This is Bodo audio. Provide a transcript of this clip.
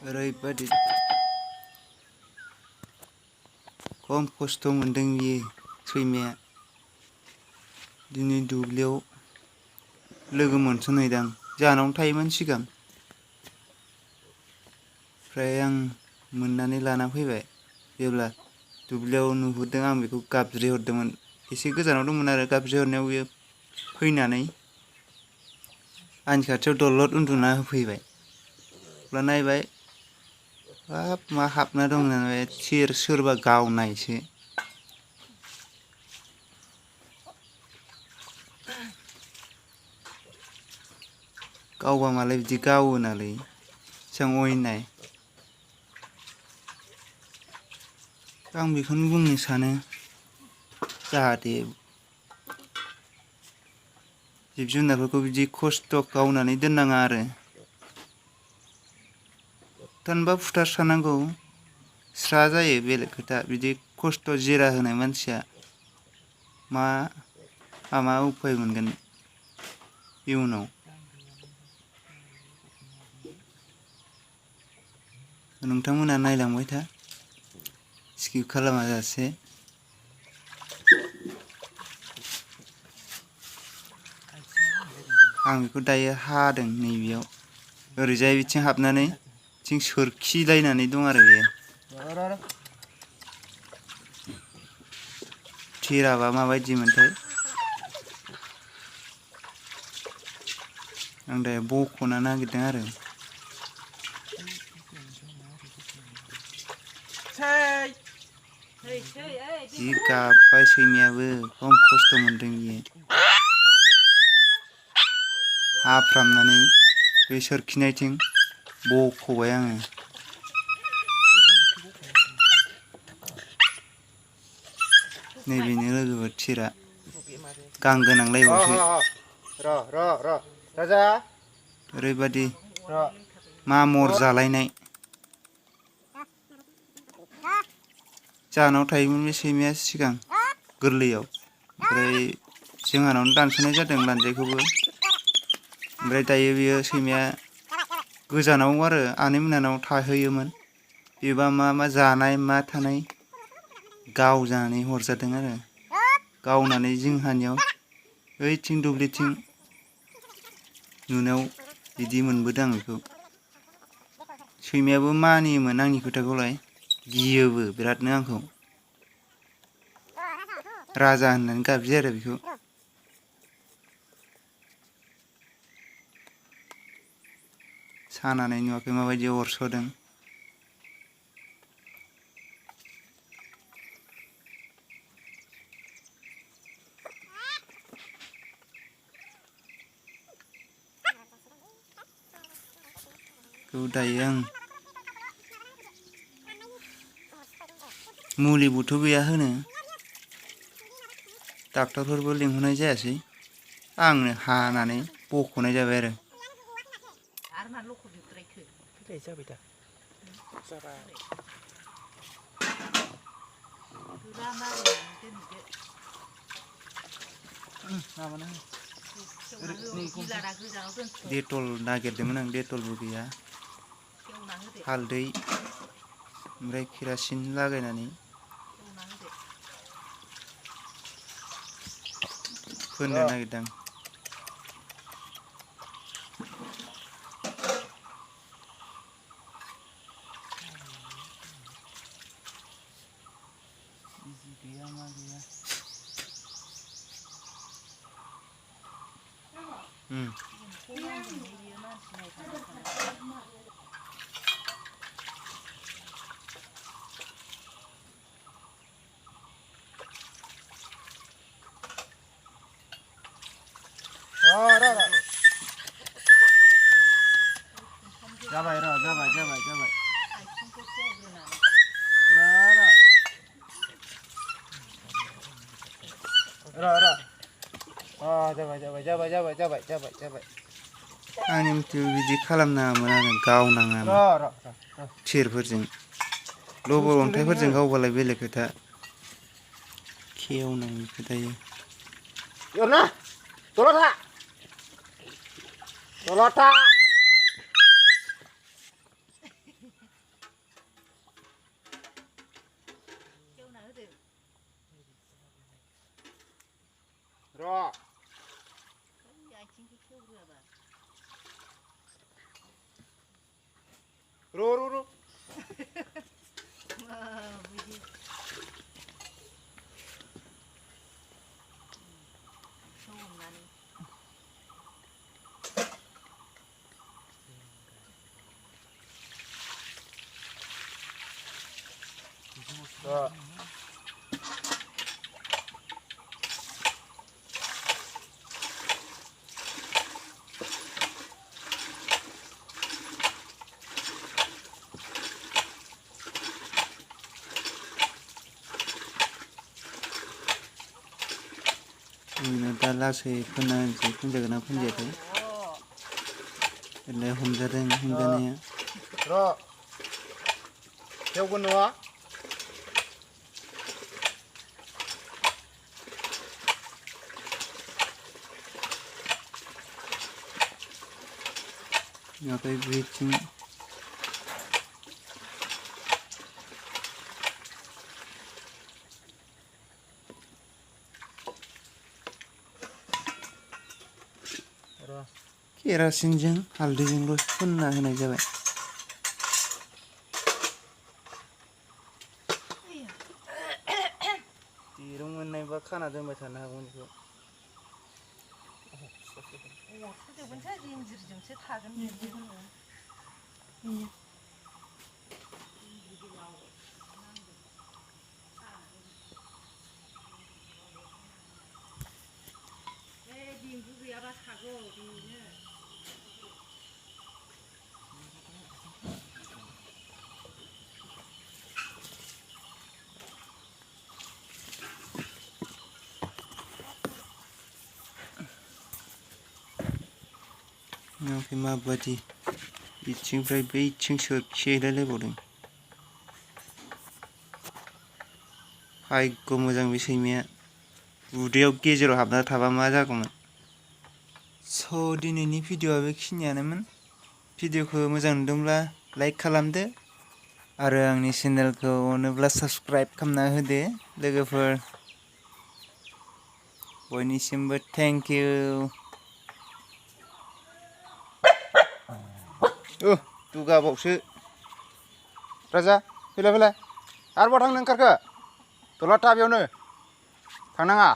ओरैबायदि खम खस्थ' मोनदों बियो सैमाया दिनै दुब्लियाव लोगो मोनस'नायदां जाहानावनो थायोमोन सिगां ओमफ्राय आं मोननानै लाना फैबाय जेब्ला दुब्लियाव नुहुरदों आं बेखौ गाबज्रिहरदोंमोन एसे गोजानाव दंमोन आरो गाबज्रिहरनायाव बियो फैनानै आंनि खाथियाव दलद उन्दुना होफैबाय अब्ला नायबाय हाब मा हाबना दं होननानै सोरबा गावनायसो गावबा मालाय बिदि गावो नालाय जों अयनाय आं बेखौनो बुंनो सानो जाहाथे जिब जुनारफोरखौ बिदि खस्थ' गावनानै दोननाङा आरो थानबा फुथारस्रानांगौ स्रा जायो बेलेग खोथा बिदि खस्थ' जिरा होनाय मानसिया मा उफाय मोनगोन इयुनाव नोंथांमोना नायलांबाय था स्किप खालामा जासे आं बेखौ दायो हादों नैबेयाव ओरैजाय बिथिं हाबनानै बिथिं सोरखिलायनानै दं आरो बेयो थिराबा माबायदिमोनथाय आं दायो बख'नो नागिरदों आरो जि गाबबाय सैमायाबो खम खस्थ' मोनदों बियो हाफ्रामनानै बे सोरखिनायथिं बख'बाय आङो नैबेनो लोगोफोर थिरा गां गोनांलायबावसो ओरैबादि मामर जालायनाय जाहानाव थायोमोन बे सैमाया सिगां गोरलैयाव ओमफ्राय जोंहानावनो दानस'नाय जादों लानजायखौबो ओमफ्राय दायो बियो सैमाया गोजानाव आरो आनैमोनहानाव थाहैयोमोन बेबा मा जानाय मा थानाय गावजानानै हरजादों आरो गावनानै जोंहानियाव ओइथिं दुब्लिथिं नुनायाव बिदि मोनबोदों आं बेखौ सैमायाबो मानियोमोन आंनि खोथाखौलाय गियोबो बिरादनो आंखौ राजा होननानै गाबज्रियो आरो बेखौ सानानै नुवाखै माबायदि अरस'दों बेखौ दायो आं मुलिबोथ' गैया होनो डाक्टरफोरबो लिंहरनाय जायासै आंनो हानानै बख'नाय जाबाय आरो डेटल नागिरदोंमोन आं डेटलबो गैया हालदै ओमफ्राय केरासिन लागायनानै फोननो नागिरदों गैया मा गैया जाबाय जाबाय आंनि मथे बिदि खालामनाङामोन आरो गावनाङामोन थिरफोरजों लबर अन्थाइफोरजों गावबालाय बेलेग खोथा खेवनांनि खोथायो र' दा लासै फोना होनोसै फोनजागोन ना फोनजायाखै ओरैनो हमजादों हमजानाया र' हेवगोन नङा ओमफ्राय बेथिं केरासिनजों हालदैजोंल' फोनना होनाय जाबाय दिरुं मोननायबा खाना दोनबाय थानो हागौमोन बेखौ अरस'जोबगोनसो जिन्जिरजोंसो थागोन बियो दिंगु गैयाबा सागौ बेनो ओमफ्राय माबादि बिथिंनिफ्राय बैथिं सोरखिहैलायलायबावदों भाग्य मोजां बे सैमाया उदैयाव गेजेराव हाबना थाबा मा जागौमोन स' दिनैनि भिडिअ'आ बेखिनियानोमोन भिडिअ'खौ मोजां नुदोंब्ला लाइक खालामदो आरो आंनि चेनेलखौ अनोब्ला साबस्क्राइब खालामना होदो लोगोफोर बयनिसिमबो थेंक इउ दुगाबावसो राजा फैलाय आरोबाव थांनो ओंखारखो दलद था बेयावनो थांनाङा